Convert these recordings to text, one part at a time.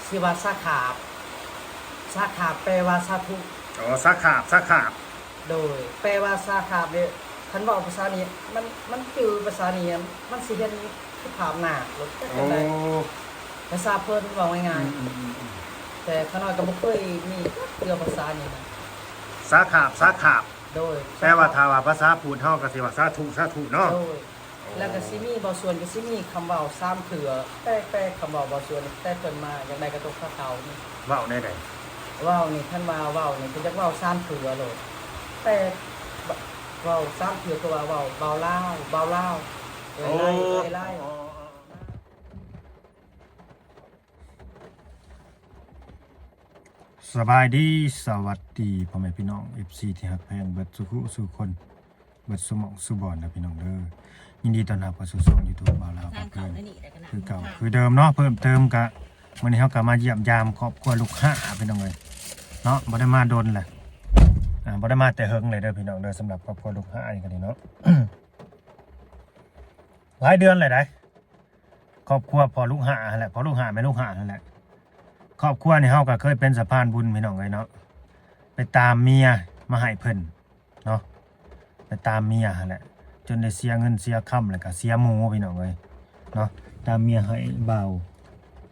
ຊື່ວ່າສາຂາບ ສາຂາບແປວ່າສາທຸ. ອໍ ສາຂາບ ສາຂາບ. ໂດຍ ແປວ່າສາຂາບເດ້. ຄັນເວົ້າພາສານີ້ ມັນ ມັນຈື່ພາສານີ້ ມັນຊິເຫັນຄືພາບນາກໂລດ ຈັກຈັ່ງໃດ. ໂອ້ ພາສາເພິ່ນເວົ້າງ່າຍໆ ອືມໆໆໆ ແຕ່ຂ້ານ້ອຍກໍບໍ່ເຄີຍມີຈັກເທື່ອພາສານີ້ນະ. ສາຂາບ ສາຂາບ. ໂດຍ ແປວ່າ ສາຂາບ ຖ້າວ່າພາສາພຸດເຮົາກໍຊິວ່າສາທຸ ສາທຸເນາະ. ໂດຍ ແລ້ວກໍຊິມີ ເວົ້າສ່ວນກໍຊິມີຄຳເວົ້າສາມເທື່ອ ແປ ແປຄຳເວົ້າ ເວົ້າສ່ວນແຕ່ເພິ່ນມາ ຢາກໄດ້ກະຕົກຂາເຕົານີ້. ເວົ້າແນວໃດ? ເວົ້ານີ້ ຄັນວ່າເວົ້ານີ້ ເພິ່ນຢາກເວົ້າສາມເທື່ອໂລດ ແປ ເວົ້າສາມເທື່ອ ຄືວ່າເວົ້າ ເບົາລາວ ເບົາລາວ ເອີຍໄລ່ ເອີຍໄລ່. ສະບາຍດີ ສະຫວັດດີ ພໍ່ແມ່ພີ່ນ້ອງ ເອັຟຊີ ທີ່ຮັກແພງເບິດສູ່ຄູ່ສູ່ຄົນ ເບິດສູ່ໝ່ອງສູ່ບ່ອນເດີພີ່ນ້ອງເດີ. ຍິນດີຕ້ອນຮັບເຂົ້າສູ່ຊ່ອງຢູທູບບ່າວລາວພາເພີນຄືເກົ່າຄືເດີມເນາະ. ເພີ່ມເຕີມກະ ມື້ນີ້ເຮົາກະມາຢ້ຽມຢາມຄອບຄົວລູກຫ້າພີ່ນ້ອງເອີຍເນາະ. ບໍ່ໄດ້ມາດົນແຫຼະ ອ່າ ບໍ່ໄດ້ມາແຕ່ເຫິງເລີຍເດີພີ່ນ້ອງເດີ. ສຳລັບຄອບຄົວລູກຫ້ານີ້ກໍດີເນາະ ຫຼາຍເດືອນແລ້ວໃດ໋. ຄອບຄົວພໍ່ລູກຫ້າຫັ້ນແຫຼະ ພໍ່ລູກຫ້າແມ່ລູກຫ້າຫັ້ນແຫຼະ. ຄອບຄົວນີ້ເຮົາກໍເຄີຍເປັນສະພານບຸນພີ່ນ້ອງເອີຍເນາະ ໄປຕາມເມຍມາໃຫ້ເພິ່ນເນາະ ໄປຕາມເມຍຫັ້ນແຫຼະ ຈົນໄດ້ເສຍເງິນເສຍຄຳ ແລ້ວກໍເສຍໝູພີ່ນ້ອງເອີຍເນາະ. ຕາມເມຍໃຫ້ບ່າວ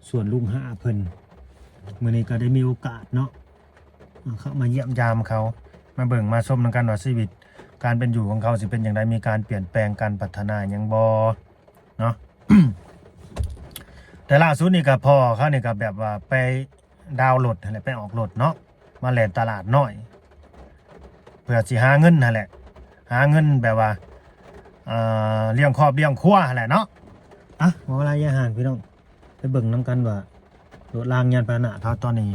ສ່ວນລູກຫ້າເພິ່ນ. ມື້ນີ້ກໍໄດ້ມີໂອກາດເນາະ ເຂົ້າມາຢ້ຽມຢາມເຂົາ ມາເບິ່ງມາຊົມນຳກັນວ່າຊີວິດການເປັນຢູ່ຂອງເຂົາຊິເປັນຈັ່ງໃດ ມີການປ່ຽນແປງການພັດທະນາຫຍັງບໍ່ ເນາະ. ແຕ່ລ່າສຸດນີ້ກໍພໍ່ເຂົານີ້ກໍແບບວ່າໄປດາວລົດຫັ້ນແຫຼະ ໄປອອກລົດເນາະ ມາແລ່ນຕະຫຼາດນ້ອຍ ເພື່ອຊິຫາເງິນຫັ້ນແຫຼະ ຫາເງິນແບບວ່າ ເອີ ລ້ຽງຄອບລ້ຽງຄົວຫັ້ນແຫຼະເນາະ. ອ່ະ ບໍ່ເວລາຢ່າຫ່າງພີ່ນ້ອງ ໄປເບິ່ງນຳກັນວ່າລົດລາງຍານພາຫະນະເຂົາຕອນນີ້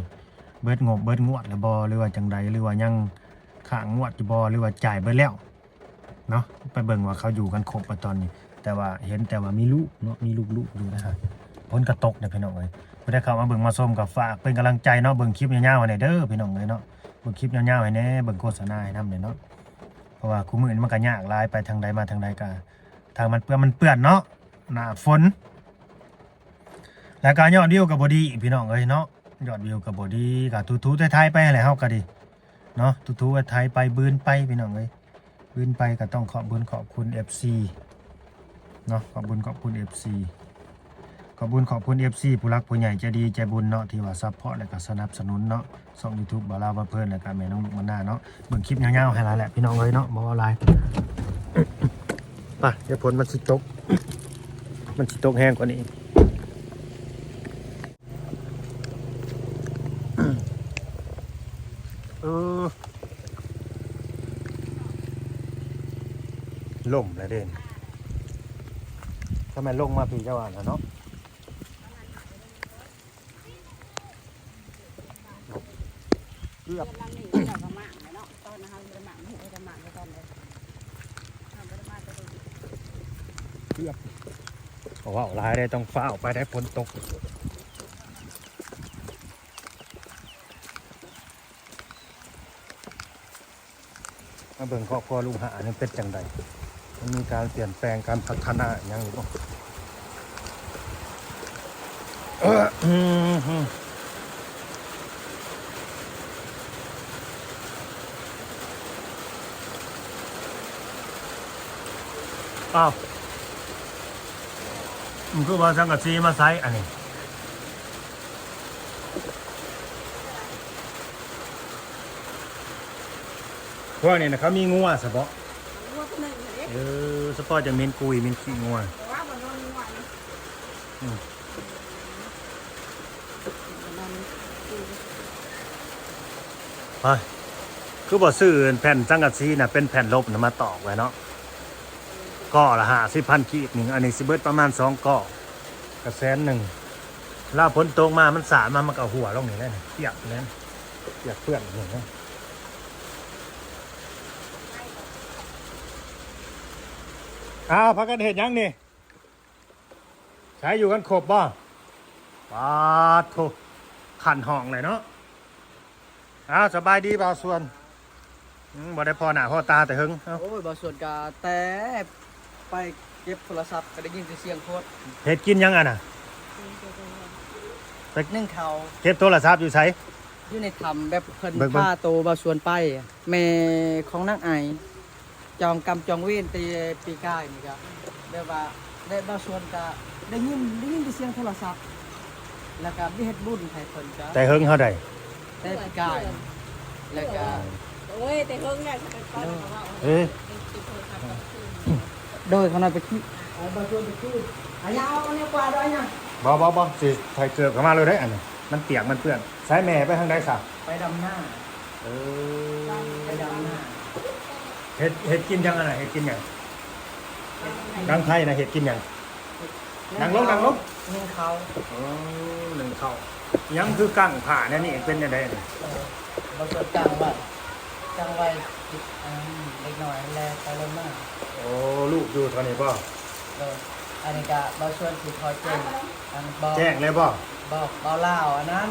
ເບິດງົບເບິດງວດແລ້ວບໍ່ ຫຼືວ່າຈັ່ງໃດ ຫຼືວ່າຍັງຄ້າງງວດຢູ່ບໍ່ ຫຼືວ່າຈ່າຍເບິດແລ້ວ ເນາະ. ໄປເບິ່ງວ່າເຂົາຢູ່ກັນຄົບບໍ່ຕອນນີ້ ແຕ່ວ່າເຫັນແຕ່ວ່າມີລູກເນາະ ມີລູກໆຢູ່ນະ. ຝົນກໍຕົກເດ້ພີ່ນ້ອງເອີຍ ຜູ້ໃດເຂົ້າມາເບິ່ງມາຊົມກໍຝາກເປັນກຳລັງໃຈເນາະ ເບິ່ງຄລິບຍາວໆໃຫ້ແດ່ເດີພີ່ນ້ອງເອີຍເນາະ. ເບິ່ງຄລິບຍາວໆໃຫ້ແດ່ ເບິ່ງໂຄສະນາໃຫ້ນຳແດ່ເນາະ ເພາະວ່າຄູ່ມື້ນີ້ມັນກໍຍາກຫຼາຍ ໄປທາງໃດມາທາງໃດກໍ ທາງມັນເປື້ອນມັນເປື້ອນເນາະ ໜ້າຝົນ ແລ້ວກໍຍອດວິວກໍບໍ່ດີພີ່ນ້ອງເອີຍເນາະ ຍອດວິວກໍບໍ່ດີ ກໍຖູໆໄຖໄປຫັ້ນແຫຼະ ເຮົາກໍດີເນາະ ຖູໆໄຖໄປ ບືນໄປພີ່ນ້ອງເອີຍ. ບືນໄປກໍຕ້ອງຂອບບຸນຂອບຄຸນເອັຟຊີເນາະ ຂອບບຸນຂອບຄຸນເອັຟຊີ ຂອບບຸນຂອບຄຸນເອັຟຊີ ຜູ້ຫຼັກຜູ້ໃຫຍ່ໃຈດີໃຈບຸນເນາະ ທີ່ວ່າຊັບພອດ ແລ້ວກໍສະໜັບສະໜູນເນາະ ຊ່ອງຢູທູບບ່າວລາວພາເພີນ ແລ້ວກໍແມ່ນ້ອງລູກມານາເນາະ. ເບິ່ງຄລິບຍາວໆໃຫ້ຫຼາຍແຫຼະພີ່ນ້ອງເອີຍເນາະ ບໍ່ເວົ້າຫຼາຍ. ໄປ ດຽວຝົນມັນຊິຕົກ ມັນຊິຕົກແຮງກວ່ານີ້. ເອີ ລົມແລ້ວເດ້ ຖ້າແມ່ນລົງມາພີ້ເຈົ້າວ່ານະເນາະ. ເກືອບ ເຮືອນຫຼັງນີ້ເຈົ້າກໍມ້າງແລ້ວເນາະ ຕອນເຮົາບໍ່ໄດ້ມ້າງ ເຮົາບໍ່ໄດ້ມ້າງແຕ່ຕອນໃດ ເຮົາບໍ່ໄດ້ມາແຕ່ດົນ ເກືອບ. ເວົ້າຫຼາຍເດ້ ຕ້ອງຟ້າວໄປໄດ້ ຝົນຕົກ. ມາເບິ່ງຄອບຄົວລູກຫ້ານີ້ເປັນຈັ່ງໃດ ມັນມີການປ່ຽນແປງ ການພັດທະນາຫຍັງຢູ່ບໍ່? ອ້າວ ມັນຄືວ່າສັງກະສີມາໃສ່ອັນນີ້? ພວກນີ້ນະ ເຂົາມີງົວສະເພາະ? ງົວຕົວໜຶ່ງຫັ້ນເດ້. ເອີ ສະເພາະຈະເໝັນກຸຍ ເໝັນຂີ້ງົວ. ບໍ່ວ່າບໍ່ນອນງົວນະ. ອືມ. ໄປ ຄືບໍ່ຊື້ແຜ່ນສັງກະສີນະ ເປັນແຜ່ນລົບນະ ມາຕອກໄວ້ເນາະ ກໍລະຫ້າສິບພັນກີບນີ້ ອັນນີ້ຊິເບິດປະມານສອງກໍ ກໍແສນໜຶ່ງ. ລາວຝົນຕົກມາ ມັນສາດມາ ມັນກໍຮົ່ວລົງນີ້ແຫຼະ ປຽກແລ້ວ ປຽກເປື້ອນນີ້ນະ. ອ້າວ ພາກັນເຮັດຫຍັງນີ້? ໃສ ຢູ່ກັນຄົບບໍ່? ປາດໂທ້ ຂັ້ນຫ້ອງເລີຍເນາະ. ອ້າວ ສະບາຍດີບ່າວສວນ. ອືມ ບໍ່ໄດ້ພໍ້ໜ້າພໍ້ຕາແຕ່ເຫິງ. ເອົ້າ ໂອ້ຍ ບ່າວສວນກະແຕ່ໄປເກັບໂທລະສັບ ກະໄດ້ຍິນແຕ່ສຽງໂພດ. ເຮັດກິນຫຍັງອັນນະ? ໜຶ່ງເຂົ້າ ເກັບໂທລະສັບຢູ່ໃສ? ຢູ່ໃນຖ້ຳ ແບບເພິ່ນ ເບິ່ງໆ ພາໂຕບ່າວຊວນໄປ ແມ່ຂອງນາງໄອ ຈອງກຳຈອງເວນແຕ່ປີກາຍນີ້ກະ ແບບວ່າ ແລະ ບ່າວຊວນກະໄດ້ຍິນ ໄດ້ຍິນແຕ່ສຽງໂທລະສັບ ແລ້ວກະໄປເຮັດບຸນໃຫ້ເພິ່ນກະ ແຕ່ເຫິງເທົ່າໃດ? ແຕ່ປີກາຍ ແລ້ວກະ ໂອ້ຍ ແຕ່ເຫິງແລ້ວ ເອີ ໂດຍ ຂະນ້ອຍໄປຂີ້ ເອີ ບ່າວຊວນໄປຂີ້ ອາຍາ ເອົາອັນນີ້ກວາດດ້ວຍອາຍາ ບໍ່ ບໍ່ ບໍ່ ຊິໃສ່ເກີບເຂົ້າມາເລີຍເດ້ ອັນນີ້ມັນປຽກມັນເປື້ອນ. ໃສແມ່ໄປທາງໃດຊະ? ໄປດຳນາ ເອີ ໄປດຳນາ ເຮັດ ເຮັດກິນຫຍັງອັນນັ້ນ ເຮັດກິນຫຍັງ? ນາງໄທນະເຮັດກິນຫຍັງ? ນັ່ງລົງ ນັ່ງລົງ ໜຶ່ງເຂົ້າ ໂອ້ ໜຶ່ງເຂົ້າ ຫຍັງຄືກັ້ງຜ້າແນວນີ້ ເປັນແນວໃດນີ້? ເອີ ບໍ່ສົນ ກັ້ງໄວ້ ກັ້ງໄວ້ ອັນເດັກນ້ອຍແລ່ນໄປແລ່ນມາ ໂອ້ ລູກຢູ່ເທົ່ານີ້ບໍ່? ໂດຍ ອັນນີ້ກະບ່າວຊວນຊິຂໍແຈ້ງ ອັນບອກ ແຈ້ງເລີຍບໍ່? ບອກ ເວົ້າລາວອັນນັ້ນ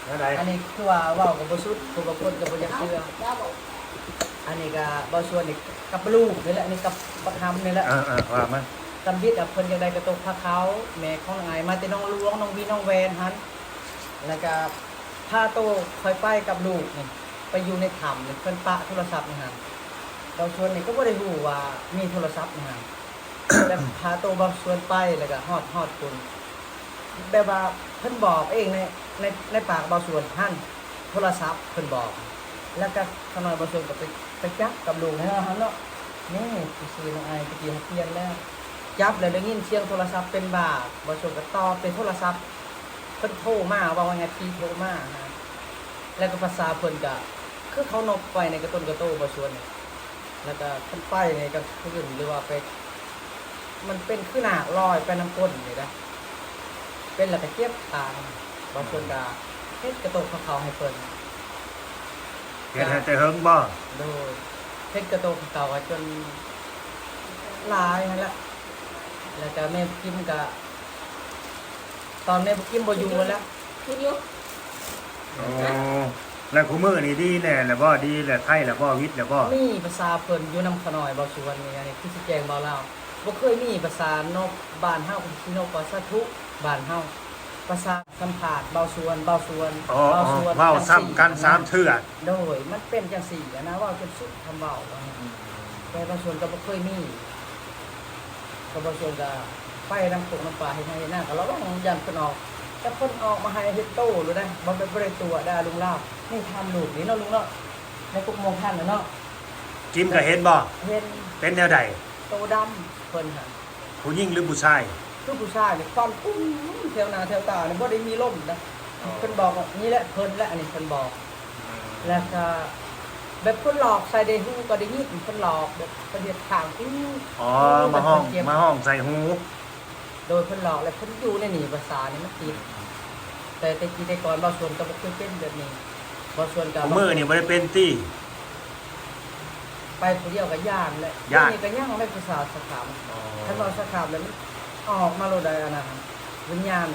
ເອີ ແນວໃດ? ອັນນີ້ຄືວ່າເວົ້າກໍບໍ່ສຸດ ຜູ້ບາງຄົນກໍບໍ່ຢາກເຊື່ອ ອັນນີ້ກະບ່າວຊວນນີ້ກັບລູກນີ້ແຫຼະ ອັນນີ້ກັບບັກຫຳນີ້ແຫຼະ ເອີໆ ວ່າມາ ຕຳບິດອະ ເພິ່ນຢາກໄດ້ກະໂຕກຜ້າຂາວ ແມ່ຂອງນາງໄອ ມາແຕ່ໜອງຫຼວງ ໜອງວີ ໜອງແວນຫັ້ນ ແລ້ວກະພາໂຕຂ້ອຍໄປກັບລູກນີ້ ໄປຢູ່ໃນຖ້ຳນີ້ ເພິ່ນປະໂທລະສັບໃນຫັ້ນ ບ່າວຊວນນີ້ກໍບໍ່ໄດ້ຮູ້ວ່າມີໂທລະສັບໃນຫັ້ນ ແບບພາໂຕບ່າວຊວນໄປ ແລ້ວກະຮອດ ຮອດພຸ້ນ ແບບວ່າເພິ່ນບອກເອງໃນ ໃນ ໃນປາກບ່າວຊວນຫັ້ນ ໂທລະສັບເພິ່ນບອກ ແລ້ວກະຂະນ້ອຍບ່າວຊວນກໍໄປ ໄປຈັບກັບລູກໃນຫັ້ນເນາະ ນີ້ຊື່ນ້ອງໄອ ຕະກີ້ເຮົາປ່ຽນແລ້ວ ຈັບແລ້ວໄດ້ຍິນສຽງໂທລະສັບເປັນບາດ ບ່າວຊວນກໍຕອບແຕ່ໂທລະສັບ ເພິ່ນໂທມາ ເວົ້າງ່າຍໆ ຜີໂທມານະ ແລ້ວກໍພາສາເພິ່ນກະຄືເຄົານົບໄປໃນກະຕົນກະໂຕ ບ່າວຊວນ ແລ້ວກະເພິ່ນໄປໃນກາງຄືນ ຫຼືວ່າໄປ ມັນເປັນຄືນາກລອຍໄປນຳກົ້ນນີ້ນະ ເປັນແລ້ວກະເຈັບຂາ ບາງຄົນກະເຮັດກະໂຕກຂາວໆໃຫ້ເພິ່ນ ເຮັດໃຫ້ແຕ່ເຫິງບໍ່? ໂດຍ ເຮັດກະໂຕກຂາວໆຈົນຫຼາຍຫັ້ນລະ ແລ້ວກະແມ່ບຸກກິມກະ ຕອນແມ່ບຸກກິມບໍ່ຢູ່ຫັ້ນລະ ຄືຢູ່ ໂອ້ ແລ້ວຄູ່ມື້ນີ້ດີແດ່ແລ້ວບໍ່? ດີແລ້ວ ໄຄແລ້ວບໍ່? ຫວິດແລ້ວບໍ່? ມີພາສາເພິ່ນຢູ່ນຳຂະນ້ອຍ ເວົ້າສູ່ເພິ່ນນີ້ ອັນນີ້ຄືຊິແຈ້ງເວົ້າລາວ ບໍ່ເຄີຍມີພາສາເນາະ ບ້ານເຮົາກໍຊິເນາະ ພາສາທຸ ບ້ານເຮົາ ພາສາສຳພາດ ເວົ້າສ່ວນ ເວົ້າສ່ວນ ເວົ້າສ່ວນ ເວົ້າຊ້ຳກັນສາມເທື່ອ ໂດຍ ມັນເປັນຈັ່ງຊີ້ຫັ້ນນະ ເວົ້າຈົນສຸດຄຳເວົ້າ ແຕ່ບາງສ່ວນກໍບໍ່ເຄີຍມີ ກໍບາງສ່ວນກໍໄປນຳໂຄກນຳປ່າ ເຮັດໄຮ່ເຮັດນາ ກໍລະວັງຢ້ານເພິ່ນອອກ ແຕ່ເພິ່ນອອກມາໃຫ້ເຫັນໂຕໂລດເດ້ ບໍ່ແມ່ນບໍ່ໄດ້ຕົວະເດ້ລຸງລາວ ນີ້ຖາມລູກນີ້ເນາະ ລຸງເນາະ ໃນກົກມ່ວງພັນນະເນາະ ກິມກໍເຫັນບໍ່? ເຫັນ ເປັນແນວໃດ? ໂຕດຳ ເພິ່ນຫັ້ນ ຜູ້ຍິງຫຼືຜູ້ຊາຍ? ຄືຜູ້ຊາຍນີ້ ຄວັນປຸ້ງແຖວໜ້າແຖວຕານີ້ ບໍ່ໄດ້ມີລົມນະ ອໍ ເພິ່ນບອກວ່າ ນີ້ແຫຼະເພິ່ນແຫຼະ ອັນນີ້ເພິ່ນບອກ ແລ້ວກະແບບຄົນຫຼອກໃສ່ເດ ຫູກໍໄດ້ຍິນຄົນຫຼອກ ແບບເພິ່ນເຮັດຂ້າງ ອື ອໍ ມາຮ້ອງ ມາຮ້ອງໃສ່ຫູ ໂດຍເພິ່ນຫຼອກ ແລ້ວເພິ່ນຢູ່ໃນນີ້ ພາສານີ້ມັນຕິດ ແຕ່ແຕ່ກີ້ແຕ່ກ່ອນ ເວົ້າສ່ວນກໍບໍ່ເຄີຍເປັນແບບນີ້ ເວົ້າສ່ວນກໍ ມື້ນີ້ບໍ່ໄດ້ເປັນຕິ? ໄປຜູ້ດຽວກໍຢ້ານແຫຼະ ຢ້ານ ດຽວນີ້ກໍຍັງໄດ້ຜູ້ສາວສະຂາມ ອໍ ຄັນເວົ້າສະຂາມແລ້ວມັນອອກມາໂລດໃດ ອັນນັ້ນ ວິນຍານ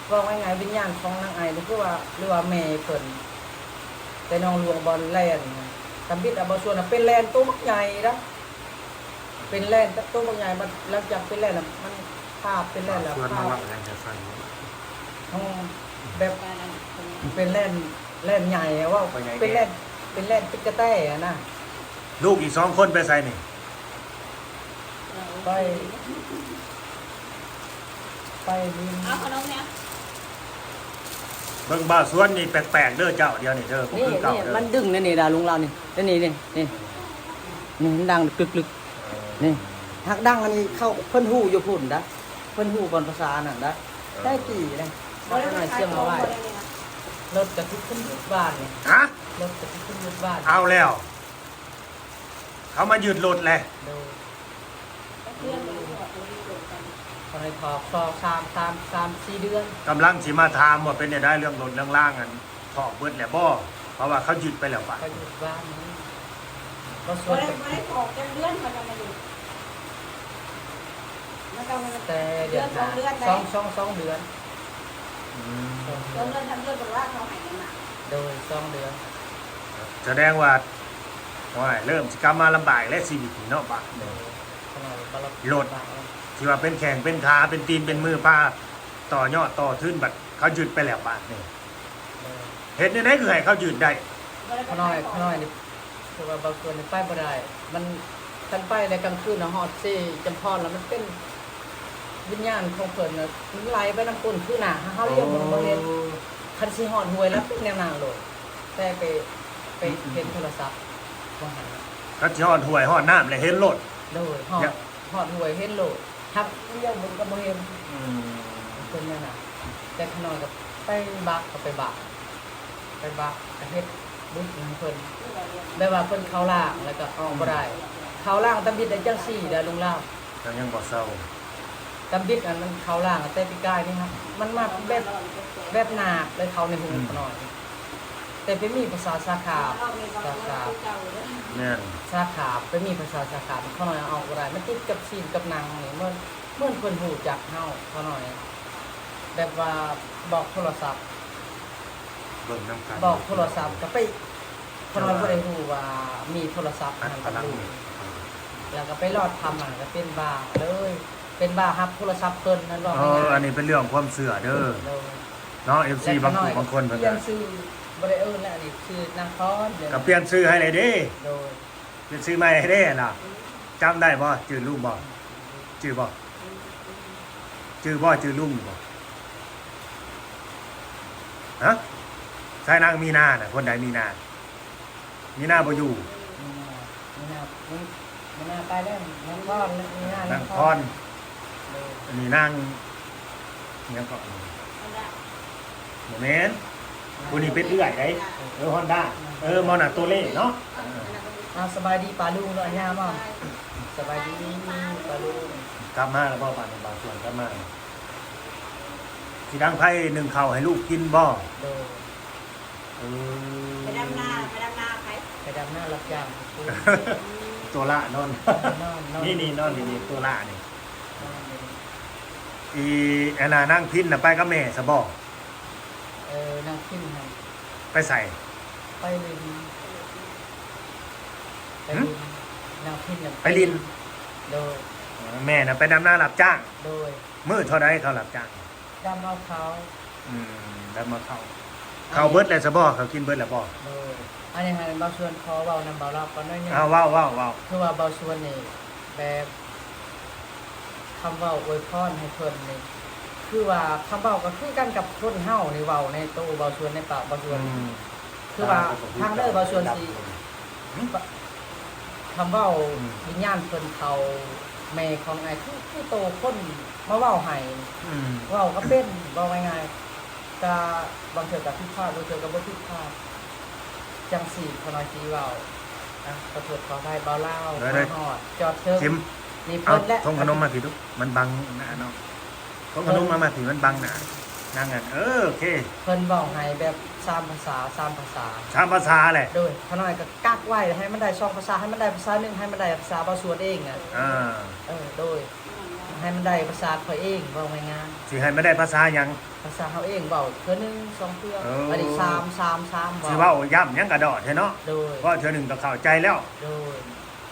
ເວົ້າງ່າຍໆ ວິນຍານຂອງນາງໄອນີ້ ຄືວ່າ ຫຼືວ່າແມ່ເພິ່ນ ແຕ່ໜອງຫຼວງບ່ອນແລ່ນ ທຳອິດອະ ບໍ່ຊວນນະ ເປັນແລ່ນໂຕບັກໃຫຍ່ນະ ເປັນແລ່ນໂຕບັກໃຫຍ່ ມັນ ຫຼັງຈາກເປັນແລ່ນນະ ມັນພາບເປັນແລ່ນແລ້ວ ພາບ ເຮົາແບບເປັນແລ່ນ ແລ່ນໃຫຍ່ ເວົ້າເປັນແລ່ນ ເປັນແລ່ນປິດກະແຕຫັ້ນນະ. ລູກອີກສອງຄົນໄປໃສນີ້? ໄປ ໄປຫຼິ້ນ ເອົາຂະໜົມແດ່. ເບິ່ງບ່າວຊວນນີ້ແປກໆເດີເຈົ້າ ດຽວນີ້ເດີ ບໍ່ຄືເກົ່າເດີ. ນີ້ ນີ້ ມັນດຶງແນວນີ້ດາລຸງລາວນີ້ ນີ້ ນີ້ ນີ້ ນີ້ມັນດັງກຶກໆ ນີ້ ຫາກດັງອັນນີ້ເຂົາ ເພິ່ນຮູ້ຢູ່ພຸ້ນດາ ເພິ່ນຮູ້ບ່ອນພາສານັ້ນດາ ແຕ່ກີ້ນະ ມາຂະໜ້ອຍຊຽງມາໄວ້ ລົດກະຖືກເພິ່ນຍຶດບ້ານນີ້ ຮະ ລົດກະຖືກເພິ່ນຍຶດບ້ານ ເອົາແລ້ວ ເຂົາມາຍຶດລົດແຫຼະ ໂດຍ ເພິ່ນໃຫ້ຖອກສອງ ສາມ ສາມ ສາມ ສີ່ເດືອນ ກຳລັງຊິມາຖາມວ່າເປັນແນວໃດເລື່ອງລົດເລື່ອງລາງຫັ້ນ ຖອກເບິດແລ້ວບໍ່? ເພາະວ່າເຂົາຍຶດໄປແລ້ວປະ ເຂົາຍຶດບ້ານ ບໍ່ໄດ້ ບໍ່ໄດ້ຖອກຈັກເດືອນ ເພິ່ນເອົາມາຢູ່ ມັນກໍ ແຕ່ເດືອນ ເດືອນ ສອງເດືອນ ສອງ ສອງ ສອງເດືອນ ອືມ ສອງເດືອນ ສາມເດືອນ ເພິ່ນວ່າເຂົາໃຫ້ເງິນມາ ໂດຍ ສອງເດືອນ ສະແດງວ່າ ໂອ້ຍ ເລີ່ມຊິກັບມາລຳບາກແລ້ວຊີວິດນີ້ເນາະ ບາດນີ້ ໂດຍ ລົດທີ່ວ່າເປັນແຂ້ງເປັນຂາ ເປັນຕີນເປັນມື ພາຕໍ່ຍອດຕໍ່ທຶນ ບັດ ເຂົາຍຶດໄປແລ້ວບາດນີ້ ເອີ ເຮັດແນວໃດຄືໃຫ້ເຂົາຍຶດໄດ້? ຂະນ້ອຍ ຂະນ້ອຍນີ້ ຄືວ່າບາງສ່ວນນີ້ໄປບໍ່ໄດ້ ມັນ ຄັນໄປແລ້ວກາງຄືນນະ ຮອດເຊຈຳພອນ ແລ້ວມັນເປັນວິນຍານຂອງເພິ່ນນະ ມັນໄຫຼໄປນຳກົ້ນຄືໜ້າເຮົາ ເຮົາລຽວເບິ່ງບໍ່ເຫັນ. ໂອ້ ຄັນຊິຮອດຫ້ວຍແລ້ວເປັນແນວນັ້ນໂລດ ແຕ່ໄປ ໄປເຫັນໂທລະສັບວ່າຫັ້ນນະ. ຄັນຊິຮອດຫ້ວຍຮອດນ້ຳແລ້ວເຫັນໂລດ. ໂດຍ ຮອດ ຮອດຫ້ວຍເຫັນໂລດ ຫາກລຽວເບິ່ງກໍບໍ່ເຫັນ. ອືມ ເປັນແນວນັ້ນ ແຕ່ຂະນ້ອຍກໍໄປບັກ ກໍໄປບັກ ໄປບັກ ກໍເຮັດບຸດໃຫ້ເພິ່ນ ແບບວ່າເພິ່ນເຂົ້າລ່າງແລ້ວກໍອອກບໍ່ໄດ້. ອືມ ເຂົ້າລ່າງຕຳບິດໄດ້ຈັ່ງຊີ້ແຫຼະລຸງລາວ ກໍຍັງບໍ່ເຊົາ. ຕຳບິດອັນມັນເຂົ້າລ່າງແຕ່ປີກາຍນີ້ ມັນມາແບບ ແບບໜາກເລີຍ ເຂົ້າໃນຫູ ອືມ ຂະນ້ອຍ. ແຕ່ໄປມີພາສາສາຂາ ສາຂາ ແມ່ນ ສາຂາ ໄປມີພາສາສາຂາ ຂ້ານ້ອຍເອົາອອກບໍ່ໄດ້ ມັນຕິດກັບຊີ້ນກັບໜັງນີ້ ເໝືອນ ເໝືອນເພິ່ນຮູ້ຈັກເຮົາ ຂ້ານ້ອຍ ແບບວ່າບອກໂທລະສັບ ເບິ່ງນຳກັນ ບອກໂທລະສັບກໍໄປ ຂ້ານ້ອຍບໍ່ໄດ້ຮູ້ວ່າມີໂທລະສັບຫັ້ນກັບລູກ ແລ້ວກໍໄປລອດທຳ ມັນກໍເປັນບ້າເລີຍ ເປັນບ້າຮັບໂທລະສັບເພິ່ນນັ້ນ ເວົ້າງ່າຍໆ. ເອີ ອັນນີ້ເປັນເລື່ອງຄວາມເຊື່ອເດີ ໂດຍ ເນາະ ເອັຟຊີ ບາງຜູ້ບາງຄົນເພິ່ນ ປ່ຽນຊື່ ບໍ່ໄດ້ເອີ້ນແລ້ວ ອັນນີ້ຊື່ນາງພອນ ກໍປ່ຽນຊື່ໃຫ້ແລ້ວເດ້. ໂດຍ ເປັນຊື່ໃໝ່ໃຫ້ເດ້ນະ. ອືມ ຈຳໄດ້ບໍ່? ຈື່ລຸງບໍ່? ຈື່ບໍ່? ຈື່ບໍ່? ຈື່ລຸງຢູ່ບໍ່? ຮະ? ໃສນາງມີນານະ? ຄົນໃດມີນາ? ມີນາບໍ່ຢູ່. ມີນາ ມີນາ ມີ ມີນາໄປແລ້ວ ນາງພອນ ມີນາ ນາງພອນ ໂດຍ ອັນນີ້ນາງ ຫຍັງເກາະ ບໍ່ແມ່ນ ຜູ້ນີ້ເປັນເອື້ອຍໃດ໋. ເອີ ຮອນດ້າ ເອີ ມອນາໂຕເລເນາະ. ເອີ ເອົາ ສະບາຍດີປ້າລຸງເນາະ ອັນຍາມາ ສະບາຍດີປ້າລຸງ. ກັບມາແລ້ວບໍ່? ປານນີ້ບ່າວຊວນກັບມາ ຊິດັງໄຟໜຶ້ງເຂົ້າໃຫ້ລູກກິນບໍ່? ໂດຍ ເອີ ໄປດຳນາ ໄປດຳນາໃຜ? ໄປດຳນາຮັບຈ້າງ ໂຕລະນອນ ນອນ ນອນ ນີ້ ນີ້ ນອນ ນີ້ ໂຕລະນີ້ ນອນຢູ່ນີ້. ອີ ອັນນ່າ ນາງພິນນະໄປກັບແມ່ຊະບໍ່? ເອີ ນາງພິນຫັ້ນ ໄປໃສ? ໄປຫຼິ້ນ ໄປຫຼິ້ນ ຫຶ? ນາງພິນນະໄປຫຼິ້ນ ໄປຫຼິ້ນ ໂດຍ ແມ່ນະໄປດຳນາຮັບຈ້າງ ໂດຍ ມື້ເທົ່າໃດເຂົາຮັບຈ້າງ? ດຳເອົາເຂົ້າ ອືມ ດຳເອົາເຂົ້າ ເຂົ້າເບິດແລ້ວຊະບໍ່? ເຂົ້າກິນເບິດແລ້ວບໍ່? ໂດຍ ອັນນີ້ໃຫ້ບ່າວຊວນຂໍເວົ້ານຳບ່າວລາວກ່ອນໜ້ອຍໜຶ່ງ. ເອົາ ເວົ້າ ເວົ້າ ເວົ້າ ຄືວ່າບ່າວຊວນນີ້ ແບບ ຄຳເວົ້າອວຍພອນໃຫ້ເພິ່ນນີ້ ຄືວ່າຄຳເວົ້າກໍຄືກັນກັບຄົນເຮົານີ້ເວົ້າໃນໂຕບ່າວຊວນ ໃນປາກບ່າວຊວນ ອືມ ຄືວ່າ ຟັງເດີບ່າວຊວນຊິ ຫຶ? ຄຳເວົ້າ ອືມ ວິນຍານເພິ່ນເຂົ້າແມ່ຂອງອ້າຍ ຄື ຄືໂຕຄົນມາເວົ້າໃຫ້ ອືມ ເວົ້າກໍເປັນ ເວົ້າງ່າຍໆ ກະບາງເທື່ອກໍຜິດພາດ ບາງເທື່ອກໍບໍ່ຜິດພາດ ຈັ່ງຊີ້ຂ້ານ້ອຍຊິເວົ້າ. ອ່ະ ຂໍໂທດຂໍອະໄພ ບ່າວລາວ ໄດ້ ມາຮອດຈອດເຖິງ ນີ້ເພິ່ນແຫຼະ ຖົງຂະໜົມມາພີ້ດູ ມັນບັງໜ້າເນາະ ຖົງຂະໜົມມາ ມາພີ້ ມັນບັງໜ້າ ນາງນັ້ນ ເອີ ໂອເຄ ເພິ່ນເວົ້າໃຫ້ແບບສາມພາສາ ສາມພາສາ ສາມພາສາແຫຼະ ໂດຍ ຂ້ານ້ອຍກໍກັກໄວ້ໃຫ້ມັນໄດ້ສອງພາສາ ໃຫ້ມັນໄດ້ພາສາໜຶ່ງ ໃຫ້ມັນໄດ້ພາສາບ່າວຊວນເອງນະ ອ່າ ເອີ ໂດຍ ໃຫ້ມັນໄດ້ພາສາຂ້ອຍເອງ ເວົ້າງ່າຍໆ ຊິໃຫ້ມັນໄດ້ພາສາຫຍັງ? ພາສາເຮົາເອງ ເວົ້າເທື່ອໜຶ່ງສອງເທື່ອ ເອີ ອັນນີ້ສາມ ສາມ ສາມ ຊິເວົ້າຢ້ຳຫຍັງກະດອດແທ້ເນາະ ໂດຍ ເວົ້າເທື່ອໜຶ່ງກໍເຂົ້າໃຈແລ້ວ ໂດຍ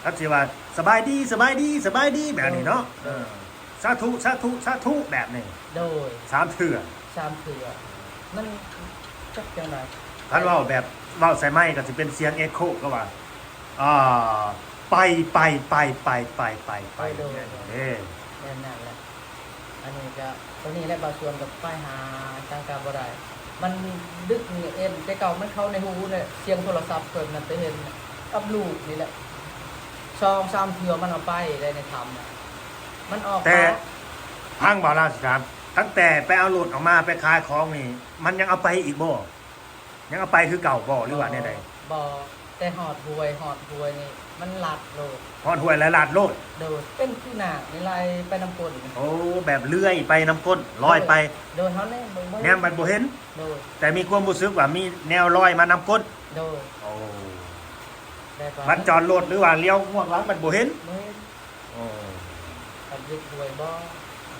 ຄັນຊິວ່າ ສະບາຍດີ ສະບາຍດີ ສະບາຍດີ ແບບນີ້ເນາະ ໂດຍ ເອີ ສາທຸ ສາທຸ ສາທຸ ແບບນີ້ ໂດຍ ສາມເທື່ອ ສາມເທື່ອ ມັນຈັກຈັ່ງໃດ ຄັນເວົ້າແບບ ເວົ້າໃສ່ໄມກໍຊິເປັນສຽງເອໂຄ ກໍວ່າ ອ່າ ໄປ ໄປ ໄປ ໄປ ໄປ ໄປ ເອີ ໂດຍ ແບບນີ້ເດ້ ແມ່ນນັ້ນແຫຼະ ອັນນີ້ກະ ໂຕນີ້ແຫຼະ ບ່າວຊວນກໍໄປຫາທາງການບໍ່ໄດ້ ມັນດຶກເອັນ ແຕ່ເກົ່າມັນເຂົ້າໃນຫູແຫຼະ ສຽງໂທລະສັບເພິ່ນນັ້ນໄປເຫັນກັບລູກນີ້ແຫຼະ ສອງສາມເທື່ອມັນເອົາໄປໄດ້ໃນຖ້ຳນະ ມັນອອກ ແຕ່ ມາ ຟັງບ່າວລາວຊິຖາມ ຕັ້ງແຕ່ໄປເອົາລົດອອກມາໄປຂາຍຂອງນີ້ ມັນຍັງເອົາໄປອີກບໍ່? ຍັງເອົາໄປຄືເກົ່າບໍ່ ຫຼືວ່າແນວໃດ? ບໍ່ ແຕ່ຮອດຫ້ວຍ ຮອດຫ້ວຍນີ້ມັນລັດໂລດ ຮອດຫ້ວຍແລ້ວລັດໂລດ ໂດຍ ເປັນຄືນາກນີ້ໄຫຼໄປນຳກົ້ນ ໂອ້ ແບບເລື່ອຍໄປນຳກົ້ນ ລອຍໄປ ໂດຍ ໂດຍ ເຮົາແນມເບິ່ງ ແນມບັດບໍ່ເຫັນ ໂດຍ ແຕ່ມີຄວາມຮູ້ສຶກວ່າມີແນວລອຍມານຳກົ້ນ ໂດຍ ໂອ້ ແບບວ່າ ບັດຈອດລົດ ຫຼືວ່າລ້ຽວງວດຫຼັງບັດບໍ່ເຫັນ ບໍ່ເຫັນ ໂອ້ ບັດເຮັດຫ້ວຍບໍ່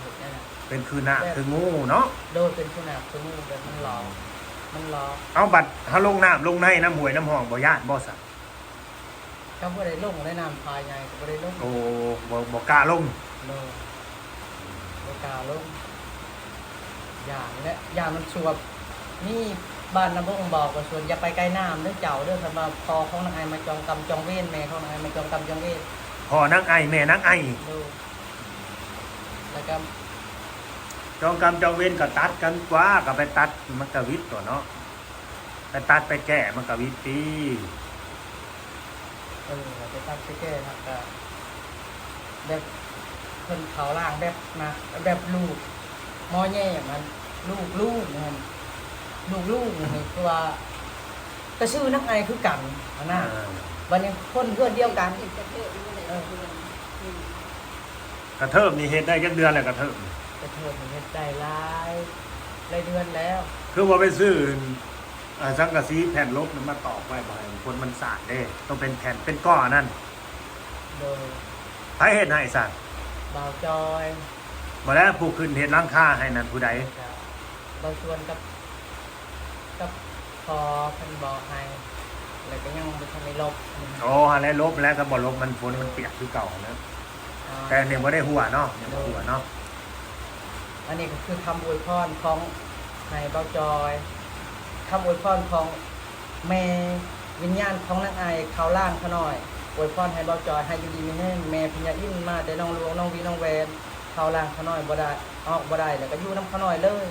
ເຮັດແນວນັ້ນ ເປັນຄືນາກ ແບບ ຄືງູເນາະ ໂດຍ ເປັນຄືນາກຄືງູ ແບບມັນຫຼອກ ມັນຫຼອກ ເອົາ ບັດເຮົາລົງນ້ຳລົງໃນນຳຫ້ວຍນຳຮ່ອງ ບໍ່ຢ້ານບໍ່ຊະ? ກໍບໍ່ໄດ້ລົງແຫຼະ ນ້ຳພາໃຫຍ່ກໍບໍ່ໄດ້ລົງ ໂອ້ ບໍ່ ບໍ່ກ້າລົງ ໂດຍ ບໍ່ກ້າລົງ ຢ້ານແຫຼະ ຢ້ານມັນສວບ. ມີບ້ານນາບົງບອກວ່າ ສວນ ຢ່າໄປໃກ້ນ້ຳເດີເຈົ້າເດີ ຄັນວ່າພໍ່ຂອງນາງໄອມາຈອງກຳຈອງເວນ ແມ່ຂອງນາງໄອມາຈອງກຳຈອງເວນ. ພໍ່ນາງໄອ ແມ່ນາງໄອ. ໂດຍ ແລ້ວກໍຈອງກຳຈອງເວນກໍຕັດກັນກວ່າ ກໍໄປຕັດມັນກໍຫວິດຕົວະເນາະ ໄປຕັດໄປແກ້ມັນກໍຫວິດຕິ. ເອີ ໄປຕັດໄປແກ້ ແລ້ວກໍແບບເພິ່ນເຜົາລ້າງແບບນະ ແບບລູກໝໍແຍມຫັ້ນ ລູກລຸງຫັ້ນ ລູກລຸງນີ້ຄືວ່າ ກໍຊື່ນາງໄອຄືກັນຫັ້ນນະ. ເອີ ບັດນີ້ຄົນເຮືອນດຽວກັນ ເອີ ກະເທີບນີ້ເຮັດໄດ້ຈັກເດືອນແລ້ວ ກະເທີບນີ້? ກະເທີບນີ້ເຮັດໄດ້ຫຼາຍ ຫຼາຍເດືອນແລ້ວ. ຄືວ່າໄປຊື້ ອາ ສັງກະສີແຜ່ນຫຼົບນັ້ນມາຕອກໄວ້ ບໍ່ໃຫ້ຝົນມັນສາດເດ້ ຕ້ອງເປັນແຜ່ນເປັນກ້ອນນັ້ນ. ໂດຍ ໃຜເຮັດໃຫ້ຊະ? ບ່າວຈອຍ. ບໍ່ແລ້ວ ຜູ້ຂຶ້ນເຮັດຫຼັງຄາໃຫ້ນັ້ນຜູ້ໃດ? ກໍບ່າວຊວນກັບ ກັບພໍ່ເພິ່ນບອກໃຫ້ ແລ້ວກໍຍັງບໍ່ທັນໄດ້ລົບ. ໂອ້ ຫັ້ນແຫຼະ ລົບແລ້ວ ຄັນບໍ່ລົບມັນ ຝົນມັນປຽກຄືເກົ່າຫັ້ນນະ. ອ່າ ແຕ່ອັນນີ້ບໍ່ໄດ້ຮົ່ວເນາະ ຍັງບໍ່ຮົ່ວເນາະ. ອັນນີ້ກໍຄືຄຳອວຍພອນຂອງ ໃຫ້ບ່າວຈອຍ ຄຳອວຍພອນຂອງແມ່ວິນຍານຂອງນາງໄອ ເຂົ້າຮ່າງຂະນ້ອຍ ອວຍພອນໃຫ້ບ່າວຈອຍໃຫ້ຢູ່ດີມີແຮງ. ແມ່ພະຍາອິນມາແຕ່ໜອງຫຼວງ ໜອງວີ ໜອງແວນ ເຂົ້າຮ່າງຂະນ້ອຍບໍ່ໄດ້ ອອກບໍ່ໄດ້ ແລ້ວກໍຢູ່ນຳຂະນ້ອຍເລີຍ.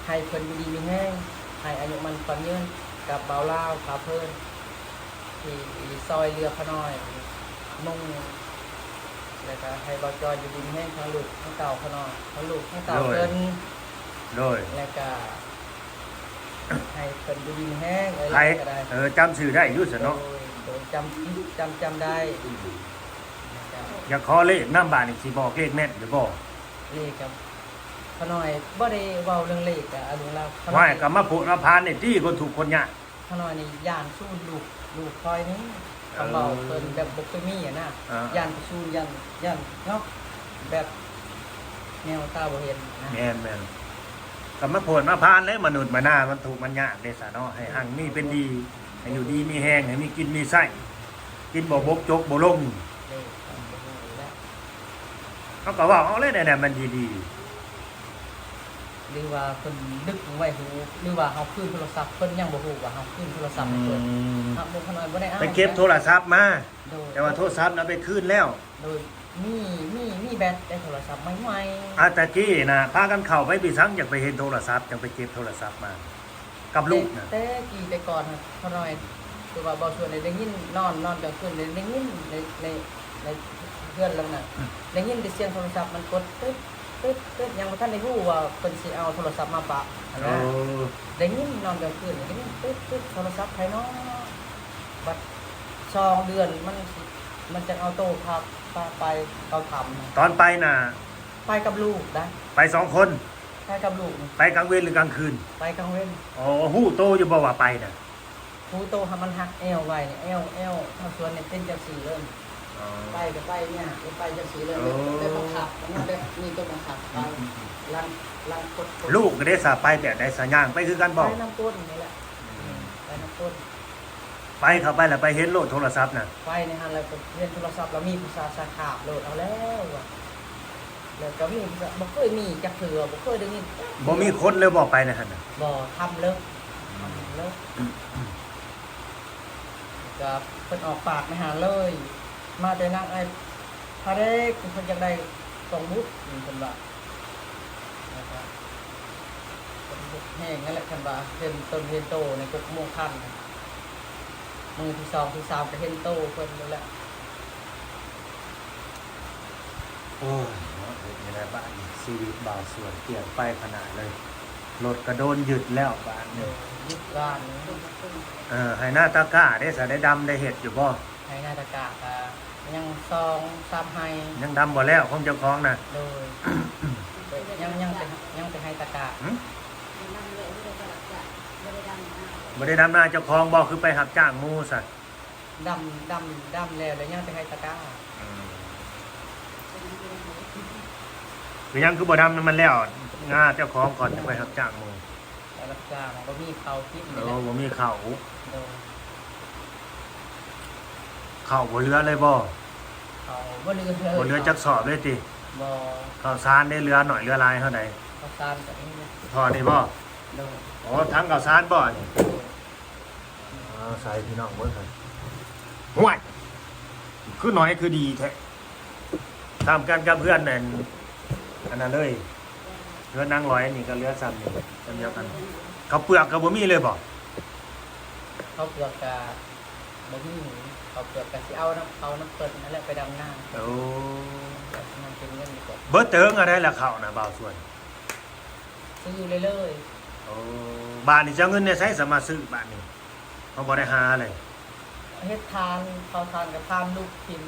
ໃຫ້ເພິ່ນຢູ່ດີມີແຮງ ໃຫ້ອາຍຸໝັ້ນຂວັນຍືນ ກັບບ່າວລາວ ພາເພີນ ທີ່ຊ່ອຍເຫຼືອຂະນ້ອຍມຸງ ແລ້ວກໍໃຫ້ບ່າວຈອຍຢູ່ດີມີແຮງ ທັງລູກທັງເຕົ້າຂະນ້ອຍ ທັງລູກທັງເຕົ້າເພິ່ນ. ໂດຍ ແລ້ວກໍໃຫ້ເພິ່ນຢູ່ດີມີແຮງ. ເອີ ໃຜກໍໄດ້ ເອີ ຈຳຊື່ໄດ້ຢູ່ຊັ້ນເນາະ. ໂດຍ ໂດຍ ຈຳ ຈຳ ຈຳໄດ້. ອືມ ແລ້ວກໍຢາກຂໍເລກນຳ ບາດນີ້ຊິບອກເລກແມ່ນຢູ່ບໍ່? ເລກກໍ ຂະນ້ອຍບໍ່ໄດ້ເວົ້າເລື່ອງເລກ ອາ ອາລຸງລາວ. ຫ້ວຍ ກໍມາໂພດມາພານນີ້ຕິ ຄົນທຸກຄົນຍາກ. ຂະນ້ອຍນີ້ຢ້ານສູນລູກ ລູກຂ້ອຍນີ້ ເອີ ຄຳເວົ້າເພິ່ນແບບບໍ່ເຄີຍມີຫັ້ນນະ. ອ່າ ຢ້ານໄປສູນ ຢ້ານ ຢ້ານເນາະ ແບບແນວຕາບໍ່ເຫັນນະ. ແມ່ນໆ ກໍມາໂພດມາພານແຫຼະ ມະນຸດມະນາ ມັນທຸກມັນຍາກເດ້ຊະເນາະ. ໃຫ້ຮັ່ງມີເປັນດີ ໃຫ້ຢູ່ດີມີແຮງ ໃຫ້ມີກິນມີໃຊ້ ກິນບໍ່ບົກຈົກບໍ່ລົງ. ເອີ ເຮົາກໍເວົ້າເອົາແຫຼະ ແນວໃດມັນດີໆ. ຫຼືວ່າເພິ່ນດຶກໄວ້ຫູ ຫຼືວ່າເຮົາຄືນໂທລະສັບ ເພິ່ນຍັງບໍ່ຮູ້ວ່າເຮົາຄືນໂທລະສັບໃຫ້ເພິ່ນ. ອືມ ເຮົາບໍ່ ຂະນ້ອຍບໍ່ໄດ້ເອົາ ໄປເກັບໂທລະສັບມາ. ໂດຍ ແຕ່ວ່າໂທລະສັບນະໄປຄືນແລ້ວ. ໂດຍ ມີ ມີ ມີແບັດ ແຕ່ໂທລະສັບໃໝ່ໆ. ອາ ຕະກີ້ນະ ພາກັນເຂົ້າໄປປີສັງ ຢາກໄປເຫັນໂທລະສັບ ຈັ່ງໄປເກັບໂທລະສັບມາ. ກັບລູກນະ ແຕ່ ແຕ່ກີ້ແຕ່ກ່ອນຫັ້ນ ຂະນ້ອຍ ຄືວ່າເວົ້າຊວນໄດ້ຍິນ ນອນ ນອນກາງຄືນໄດ້ຍິນ ໃນ ໃນ ໃນເຮືອນຫຼັງນັ້ນ ອືມ ໄດ້ຍິນແຕ່ສຽງໂທລະສັບມັນກົດຕຶບ ຕຶບ ຕຶບ ຍັງບໍ່ທັນໄດ້ຮູ້ວ່າເພິ່ນຊິເອົາໂທລະສັບມາປະຫັ້ນນະ. ໂອ້ ໄດ້ຍິນນອນກາງຄືນໄດ້ຍິນຕຶບ ຕຶບ ໂທລະສັບໃຜນໍ ບັດສອງເດືອນມັນ ມັນຈັ່ງເອົາໂຕພາ ພາໄປເຂົ້າຖ້ຳ. ຕອນໄປນະ ໄປກັບລູກໄດ໋ ໄປສອງຄົນ. ໄປກັບລູກ. ໄປກາງເວັນ ຫຼື ກາງຄືນ? ໄປກາງເວັນ. ອໍ ຮູ້ໂຕຢູ່ບໍ່ວ່າໄປນະ? ຮູ້ໂຕ ຫາມັນຫັກແອວໄວ້ ແອວ ແອວເຂົ້າສວນນີ້ເປັນຈັ່ງຊີ້ເລີຍ. ອໍ ໄປກໍໄປຍາກ ໄປຈັ່ງຊີ້ເລີຍ. ໂອ້ ແບບບັງຄັບນະ ແບບມີຕົວບັງຄັບໄປ. ອືມໆໆ ລັງ ລັງກົດ ລູກກໍໄດ້ສາ ໄປແບບໃດສາ ຍ່າງໄປຄືກັນບໍ່? ໄປນຳກົ້ນນີ້ແຫຼະ. ອືມ ອືມ ໄປນຳກົ້ນ. ໄປເຂົ້າໄປແລ້ວໄປເຫັນໂລດໂທລະສັບນະ. ໄປໃນຫັ້ນແລ້ວກໍເຫັນໂທລະສັບ ແລ້ວມີຜູ້ຊາຍສາຂາບໂລດເອົາແລ້ວວ່າ ແລ້ວກໍມີຜູ້ຊາຍ ບໍ່ເຄີຍມີຈັກເທື່ອ ບໍ່ເຄີຍໄດ້ຍິນຈັກເທື່ອ. ບໍ່ມີຄົນເລີຍບໍ່ໄປໃນຫັ້ນນະ? ບໍ່ ຖ້ຳເລິກ ຖ້ຳເລິກ. ກໍເພິ່ນອອກປາກໃນຫັ້ນເລີຍ ມາແຕ່ນາງໄອພະເດັກ ເພິ່ນຢາກໄດ້ກອງບຸດ ເພິ່ນວ່າ. ແລ້ວກໍເພິ່ນແຮງນັ້ນແຫຼະ ຄັນວ່າເຫັນຕົນເຫັນໂຕໃນກົກມ່ວງຄັນ. ມື້ທີສອງທີສາມກໍເຫັນໂຕເພິ່ນໂລດແຫຼະ. ໂອ້ຍ ເນາະ ເຮັດແນວໃດບາດນີ້ ຊີວິດບ່າວສວນປ່ຽນໄປຂະໜາດເລີຍ. ລົດກະໂດນຍຶດແລ້ວບາດນີ້ ເອີ ຍຶດບ້ານ. ເອີ ໄຮ່ນາຕາກ້າເດ້ ສະໄດ້ດຳໄດ້ເຮັດຢູ່ບໍ່? ໄຮ່ນາຕາກ້າກະຍັງສອງສາມໄຮ່ ຍັງດຳບໍ່ແລ້ວຂອງເຈົ້າຂອງນະ? ໂດຍ ຍັງ ຍັງແຕ່ ຍັງແຕ່ໄຮ່ຕາກ້າ. ຫື? ບໍ່ໄດ້ດຳນາເຈົ້າຂອງບໍ່? ຄືໄປຮັບຈ້າງໝູ່ຊະ? ດຳ ດຳ ດຳແລ້ວ ແລ້ວຍັງແຕ່ໄຮ່ຕາກ້າ. ອືມ ເປັນຫຍັງຄືບໍ່ດຳນຳມັນແລ້ວ ງາເຈົ້າຂອງກ່ອນ ຈັ່ງໄປຮັບຈ້າງໝູ່? ໄປຮັບຈ້າງ ບໍ່ມີເຂົ້າກິນ. ໂອ້ ບໍ່ມີເຂົ້າ. ໂດຍ ເຂົ້າບໍ່ເຫຼືອເລີຍບໍ່? ເຂົ້າບໍ່ເຫຼືອເລີຍ ບໍ່ເຫຼືອຈັກສອບເລີຍຕິ? ບໍ່ ເຂົ້າສານເດ້ ເຫຼືອໜ້ອຍເຫຼືອຫຼາຍເທົ່າໃດ? ເຂົ້າສານກໍມີ. ທໍ່ນີ້ບໍ່? ໂດຍ. ອໍ ຖັງເຂົ້າສານບໍ່ນີ້? ໂດຍ. ອ່າ ໃສ່ພີ່ນ້ອງເບິ່ງຫັ້ນ. ຫ້ວຍ! ຄືໜ້ອຍຄືດີແທ້. ສ່ຳກັນກັບເຮືອນອັນ ອັນນັ້ນເລີຍ. ເຮືອນນາງລອຍນີ້ກໍເຫຼືອສ່ຳນີ້ ສ່ຳດຽວກັນ. ເຂົ້າເປືອກກໍບໍ່ມີເລີຍບໍ່? ເຂົ້າເປືອກກໍບໍ່ມີ. ເຂົ້າເປືອກກໍຊິເອົານຳເຂົານຳເພິ່ນນັ້ນແຫຼະ ໄປດຳນາ. ໂອ້ ແບບນັ້ນເປັນເງິນນີ້ກໍ ເບິດແຕ່ເຫິງອັນໃດລະເຂົ້ານະ ບ່າວຊວນ? ຊື້ເລື້ອຍໆ. ໂອ້ ບາດນີ້ຈະເອົາເງິນໃນໃສສະມາຊື້ບາດນີ້? ເຮົາບໍ່ໄດ້ຫາເລີຍ. ເຮັດທານ ເຜົາທານກໍທານລຸກຖິ້ມ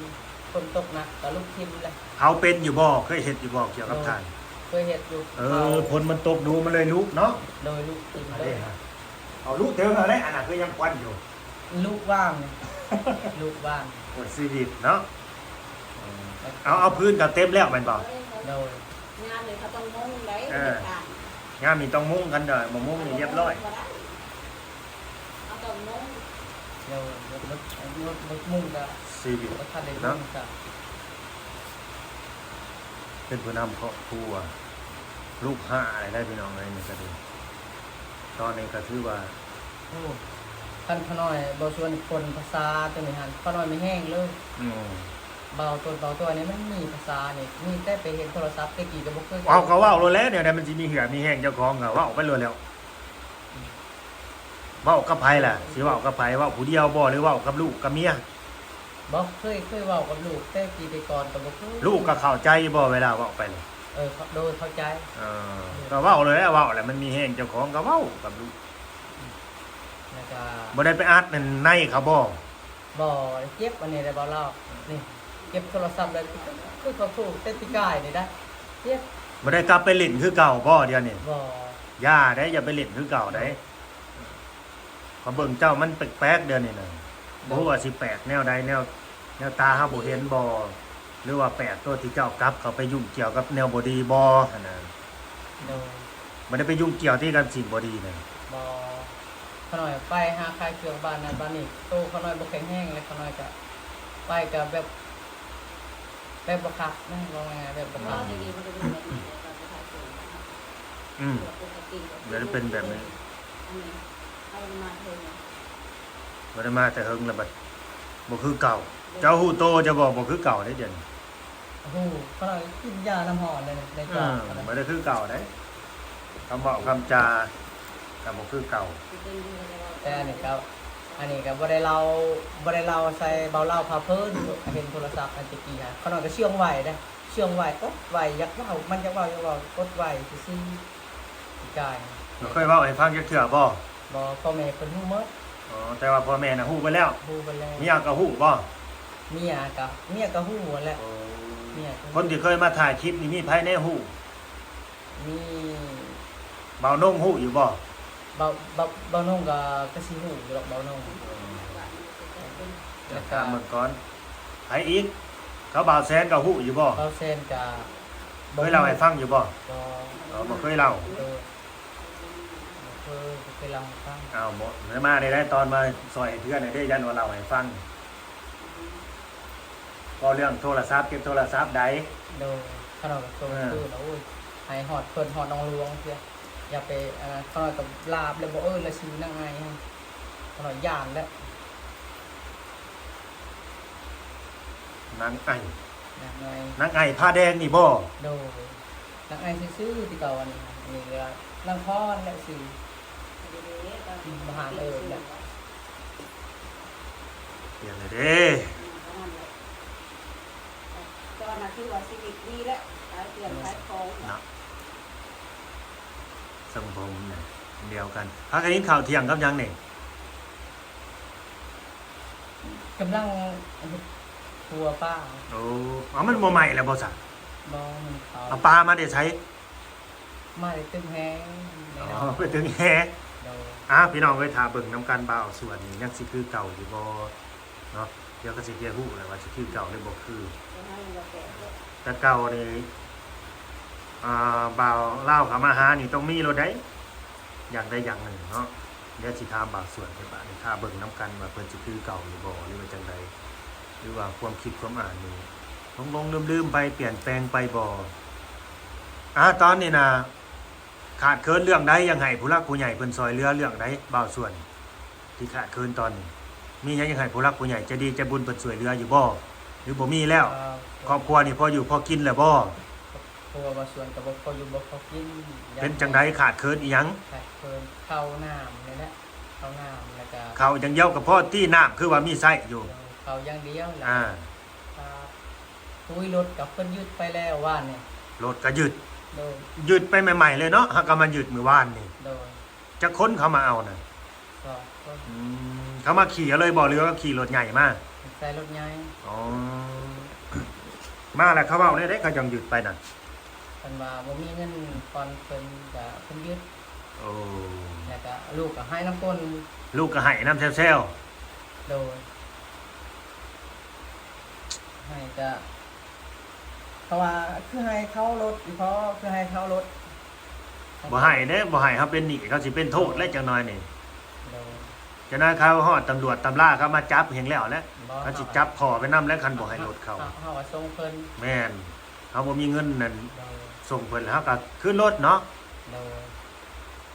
ຝົນຕົກໜັກກໍລຸກຖິ້ມແຫຼະ. ເຜົາເປັນຢູ່ບໍ່? ເຄີຍເຮັດຢູ່ບໍ່ກ່ຽວກັບທານ? ເຄີຍເຮັດຢູ່. ເອີ ເຜົາ ຝົນມັນຕົກດູມັນເລີຍລຸເນາະ. ໂດຍ ລຸຖິ້ມເລີຍ. ເອົາລຸເຖິງເອົາແຫຼະ ອັນນັ້ນຄືຍັງຄວັນຢູ່. ລຸວາງ ລຸວາງ. ໂອ້ ຊີວິດເນາະ. ເອົາ ເອົາພື້ນກໍເຕັມແລ້ວແມ່ນບໍ່? ໂດຍ. ຍາມນີ້ເຂົາຕ້ອງມຸງໄດ໋. ເອີ ເຮັດທານ ຍາມນີ້ຕ້ອງມຸງ ຄັນບໍ່ມຸງນີ້ລຽບຮ້ອຍ. ເຮົາຕ້ອງມຸງ. ໂດຍ. ບໍ່ ບໍ່ ບໍ່ມຸງກໍ ຊີວິດ ບໍ່ທັນໄດ້ມຸງຊ້ຳ. ເປັນຜູ້ນຳຄອບຄົວ ລູກຫ້າແລ້ວໄດ໋ພີ່ນ້ອງເອີຍ. ນີ້ກໍດີ ຕອນນີ້ກໍຖືວ່າ ໂອ້ ຄັນຂະນ້ອຍບໍ່ຊວນຄົນພາສາຕົວນີ້ຫັ້ນ ຂະນ້ອຍມີແຮງເລີຍ. ອືມ ເບົາຕົນເບົາຕົວນີ້ມັນມີພາສານີ້ ມີແຕ່ໄປເຫັນໂທລະສັບ. ແຕ່ກີ້ກໍບໍ່ເຄີຍ ເວົ້າກໍເວົ້າໂລດແຫຼະ ແນວໃດມັນຊິມີເຫື່ອມີແຮງເຈົ້າຂອງ ກໍເວົ້າໄປໂລດແລ້ວ. ເວົ້າກັບໃຜລະ? ຊິເວົ້າກັບໃຜ? ເວົ້າຜູ້ດຽວບໍ່ ຫຼືເວົ້າກັບລູກກັບເມຍ? ບໍ່ ເຄີຍ ເຄີຍເວົ້າກັບລູກ ແຕ່ກີ້ແຕ່ກ່ອນກໍບໍ່ເຄີຍ. ລູກກໍເຂົ້າໃຈບໍ່ເວລາເວົ້າໄປນີ້? ເອີ ໂດຍ ເຂົ້າໃຈ. ເອີ ກໍເວົ້າໂລດແຫຼະ ເວົ້າແຫຼະ ມັນມີແຮງເຈົ້າຂອງກໍເວົ້າກັບລູກ. ແລ້ວກໍ ບໍ່ໄດ້ໄປອັດໃນເຂົາບໍ່? ບໍ່ ເຈັບອັນນີ້ແຫຼະ ເບົາລາວ ນີ້ ເກັບໂທລະສັບເລີຍ ຄື ຄືເຂົາໂທແຕ່ປີກາຍນີ້ໄດ໋ ເຈັບ. ບໍ່ໄດ້ກັບໄປຫຼິ້ນຄືເກົ່າບໍ່ດຽວນີ້? ບໍ່. ຢ່າໄດ໋ ຢ່າໄປຫຼິ້ນຄືເກົ່າໄດ໋. ເຂົາເບິ່ງເຈົ້າມັນແປກໆ ດຽວນີ້ນະ. ບໍ່ຮູ້ວ່າຊິແປກແນວໃດ ແນວ ແນວຕາເຮົາບໍ່ເຫັນບໍ່ ຫຼືວ່າແປກໂຕທີ່ເຈົ້າກັບເຂົ້າໄປຫຍຸ້ງກ່ຽວກັບແນວບໍ່ດີບໍ່ຫັ້ນນະ? ໂດຍ. ບໍ່ໄດ້ໄປຫຍຸ້ງກ່ຽວທີ່ກັບສິ່ງບໍ່ດີນະ? ບໍ່. ຂ້ານ້ອຍໄປຫາຂາຍເຄື່ອງບ້ານນັ້ນບ້ານນີ້ ໂຕຂ້ານ້ອຍບໍ່ແຂງແຮງ ແລ້ວຂ້ານ້ອຍກະໄປກະແບບ ແບບບໍ່ຄັກນະ ເວົ້າງ່າຍໆ ແບບບໍ່ຄັກ. ອືມ ດຽວນີ້ເປັນແບບນີ້ ບໍ່ໄດ້ມາແຕ່ເຫິງແລ້ວ ບັດບໍ່ຄືເກົ່າ. ເຈົ້າຮູ້ໂຕເຈົ້າບໍ່ ບໍ່ຄືເກົ່າເດ້ດຽວນີ້. ຮູ້ ຂ້ານ້ອຍກິນຢານ້ຳຮ້ອນເລີຍໃນຈອກ ບໍ່ໄດ້ຄືເກົ່າເດ້. ຄຳເວົ້າຄຳຈາກໍບໍ່ຄືເກົ່າ. ແຕ່ອັນນີ້ກໍ ອັນນີ້ກໍບໍ່ໄດ້ເລົ່າ ບໍ່ໄດ້ເລົ່າໃສ່ເບົາເລົ່າພາເພີນ ເຫັນໂທລະສັບອັນແຕ່ກີ້ຫັ້ນ ຂ້ານ້ອຍກໍເຊື່ອງໄວເດ້ ເຊື່ອງໄວ ກົດໄວ ຢາກເວົ້າ ມັນຢາກເວົ້າ ຢາກເວົ້າ ກົດໄວຊື່ໆ. ປີກາຍ ບໍ່ເຄີຍເວົ້າໃຫ້ຟັງຈັກເທື່ອບໍ່? ບໍ່ ພໍ່ແມ່ເພິ່ນຮູ້ໝົດ. ອໍ ແຕ່ວ່າພໍ່ແມ່ນະຮູ້ເບິດແລ້ວ? ຮູ້ເບິດແລ້ວ. ເມຍກໍຮູ້ບໍ່? ເມຍກໍ ເມຍກໍຮູ້ຫັ້ນແຫຼະ. ໂອ້ ເມຍກໍ ຄົນທີ່ເຄີຍມາຖ່າຍຄລິບນີ້ມີໃຜແດ່ຮູ້? ມີ ບ່າວນົງຮູ້ຢູ່ບໍ່? ບ່າວ ບ່າວ ບ່າວນົງກໍ ກໍຊິຮູ້ຢູ່ດອກ ບ່າວນົງ. ແລ້ວກໍ ຖາມເບິ່ງກ່ອນ ໃຜອີກ? ເຂົາ ບ່າວແສນກໍຮູ້ຢູ່ບໍ່? ບ່າວແສນກໍ ເຄີຍເລົ່າໃຫ້ຟັງຢູ່ບໍ່? ບໍ່. ອໍ ບໍ່ເຄີຍເລົ່າ. ໂດຍ ບໍ່ເຄີຍ ບໍ່ເຄີຍເລົ່າໃຫ້ຟັງ. ອ້າວ ບໍ່ ມາໄດ້ ຕອນມາຊ່ອຍເຮືອນເດ້ ຢ້ານວ່າເລົ່າໃຫ້ຟັງ. ເວົ້າເລື່ອງໂທລະສັບ ເກັບໂທລະສັບໃດ. ໂດຍ ຂ້ານ້ອຍກໍສົ່ງຄືນ ໂອ້ຍ ໃຫ້ຮອດເພິ່ນ ຮອດນ້ອງຫຼວງເທື່ອ ຢ່າໄປ ອັນນັ້ນ ຂ້ານ້ອຍກໍລາບແລ້ວ ບໍ່ເອີ້ນລະຊື່ນາງໄອ ຂ້ານ້ອຍຢ້ານແລ້ວ. ນາງໄອ ນາງໄອ ນາງໄອຜ້າແດງນີ້ບໍ່? ໂດຍ ນາງໄອຊື່ໆ ທີ່ເກົ່າ ອັນນີ້ ອັນນີ້ເອີ້ນນາງພອນແຫຼະຊື່ ບໍ່ຫາງເອີ້ນແຫຼະ. ປ່ຽນແລ້ວເດ້ ຕອນນັ້ນຖືວ່າຊີວິດດີແລ້ວ ຂາຍເຄື່ອງຂາຍຂອງເນາະ ສັງຄົມນະ ອັນດຽວກັນ. ພາກັນກິນເຂົ້າທ່ຽງກັບຫຍັງນີ້? ກຳລັງເຮັດຄົວປາ. ໂອ້ ເອົາ ມັນບໍ່ໄໝ້ແລ້ວບໍ່ຊະ? ບໍ່ ມັນເຂົາ ເອົາປາມາແຕ່ໃສ? ມາແຕ່ຕຶງແຮ. ອໍ ໄປຕຶງແຮ. ໂດຍ. ອ່າ ພີ່ນ້ອງເອີຍ ຖ້າເບິ່ງນຳກັນ ບ່າວສວນນີ້ຍັງຊິຄືເກົ່າຢູ່ບໍ່ເນາະ? ດຽວກໍຊິໄດ້ຮູ້ແລ້ວວ່າຊິຄືເກົ່າຫຼືບໍ່ຄື. ແຕ່ເກົ່ານີ້ ອ່າ ບ່າວລາວເຂົ້າມາຫານີ້ຕ້ອງມີໂລດໃດ ຢ່າງໃດຢ່າງໜຶ່ງເນາະ. ດຽວຊິຖາມບ່າວສວນໃຫ້ ບາດນີ້ຖ້າເບິ່ງນຳກັນວ່າເພິ່ນຊິຄືເກົ່າຫຼືບໍ່ ຫຼືວ່າຈັ່ງໃດ ຫຼືວ່າຄວາມຄິດຄວາມອ່ານນີ້ຫຼົງໆລືມໆໄປ ປ່ຽນແປງໄປບໍ່. ອ່າ ຕອນນີ້ນະ ຂາດເຂີນເລື່ອງໃດ ຢາກໃຫ້ຜູ້ຫຼັກຜູ້ໃຫຍ່ເພິ່ນຊ່ອຍເຫຼືອເລື່ອງໃດ? ບ່າວສວນ ທີ່ຂາດເຂີນຕອນນີ້ ມີຫຍັງຢາກໃຫ້ຜູ້ຫຼັກຜູ້ໃຫຍ່ໃຈດີໃຈບຸນເພິ່ນຊ່ວຍເຫຼືອຢູ່ບໍ່ ຫຼືບໍ່ມີແລ້ວ? ເອີ ຄອບຄົວນີ້ພໍຢູ່ພໍກິນແລ້ວບໍ່? ຄອບຄົວບ່າວສວນກໍບໍ່ພໍຢູ່ບໍ່ພໍກິນ. ເປັນຈັ່ງໃດ ຂາດເຂີນອີ່ຫຍັງ? ຂາດເຂີນເຂົ້ານ້ຳນີ້ແຫຼະ ເຂົ້ານ້ຳ ແລ້ວກໍ ເຂົ້າຢ່າງດຽວກໍພໍຕິ ນ້ຳຄືວ່າມີໃຊ້ຢູ່? ເຂົ້າຢ່າງດຽວ. ອາ ປຸ໋ຍລົດກໍເພິ່ນຍຶດໄປແລ້ວວານນີ້. ລົດກໍຍຶດ? ໂດຍ. ຍຶດໄປໃໝ່ໆເລີຍເນາະ ເຮົາກໍມາຍຶດມື້ວານນີ້. ໂດຍ. ຈັກຄົນເຂົາມາເອົານະ? ສອງຄົນ. ອືມ ເຂົາມາຂີ່ເອົາເລີຍບໍ່ ຫຼືວ່າຂີ່ລົດໃຫຍ່ມາ? ໃສ່ລົດໃຫຍ່. ອໍ ມາແລ້ວເຂົາເວົ້າແນວໃດ ເຂົາຈັ່ງຍຶດໄປນະ? ເພິ່ນວ່າບໍ່ມີເງິນຜ່ອນ ເພິ່ນກະ ເພິ່ນຍຶດ. ໂອ້ ແລ້ວກະລູກກະໄຫ້ນຳກົ້ນ. ລູກກະໄຫ້ນຳແຊວໆ? ໂດຍ. ໃຫ້ກະ ເພາະວ່າຄືໃຫ້ເຂົາລົດອີ່ພໍ ຄືໃຫ້ເຂົາລົດ. ບໍ່ໃຫ້ເດ້ ບໍ່ໃຫ້ເຮົາເປັນໜີ້ ເຂົາຊິເປັນໂທດແລ້ວຈັກໜ້ອຍນີ້. ໂດຍ. ຈັກໜ້ອຍເຂົາຮອດຕຳຫຼວດຕຳລາ ເຂົາມາຈັບແຮງແລ້ວແຫຼະ. ບໍ່ ເຂົາຊິຈັບພໍ່ໄປນຳແຫຼະ ຄັນບໍ່ໃຫ້ລົດເຂົາ. ເຮົາ ເຮົາກໍສົ່ງເພິ່ນ. ແມ່ນ. ເຮົາບໍ່ມີເງິນນັ້ນ ໂດຍ ສົ່ງເພິ່ນ ເຮົາກໍຄືນລົດເນາະ. ໂດຍ.